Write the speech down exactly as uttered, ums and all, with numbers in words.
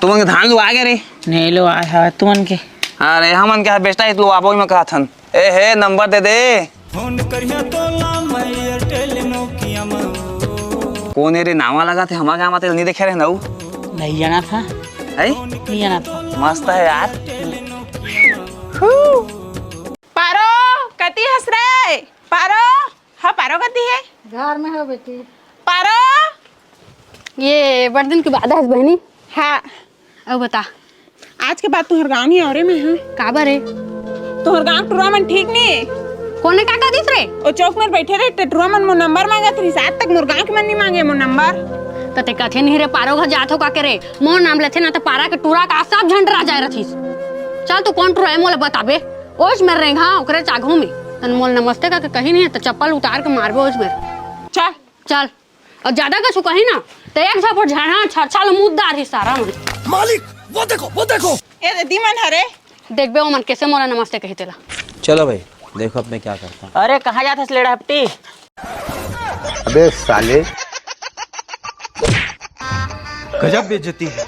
तुमन के धान लुआ गे रे? नहीं लुआ है तुमन के। अरे हमन के बेचता है, लुआबो में कहत हन। ए हे, नंबर दे दे। फोन करिया तोला मैं एयरटेल नोकिया में। कौन ए रे, नावा लगा थे, हमारे गाँव आते नहीं देखे रहे ना वो। नहीं जाना था। है? नहीं जाना था। मस्त है यार। पारो, कति हस रे? पारो, हाँ, पारो कति है? घर में हो बेटी। पारो। ये बड़ दिन के बाद है बहनी। हाँ। अब बता। आज के बाद तुहर गाँव नहीं आव रे मैं, हाँ। काबर रे? तुहर गाँव टुरा मन ठीक नहीं है। कोने का कह दिस रे? ओ चौक में बैठे रहे, टटुरा मन मोर नंबर मांगत रहिस, आज तक मोर गाँव के मन नहीं मांगे मोर नंबर। त ते कथे नहीं रे, पारो घर जात हो का के रे? मोर नाम लेथे ना त पारा के टुरा का सब झंडरा जाए रथिस। चल तू कौन टुरा है मोला बताबे? ओइच मेर रेंगा ओकरे चाघू में। तन मोल नमस्ते का के कही नहीं है त चप्पल उतार के मारबे ओइच मेर। चल। चल। अउ जादा कछु कही ना, त एक झापड़ झाड़ा छरछा ल मुद्दा रही सारा मन। मालिक, वो देखो, वो देखो। ए दीदी मन हरे। देखबे ओमन कैसे मोला नमस्ते कही तेला। चलो भाई, देखो अब मैं क्या करता हूँ। अरे कहाँ जात हस लेड़ा हपटी? अबे साले। गजब बेइज्जती है।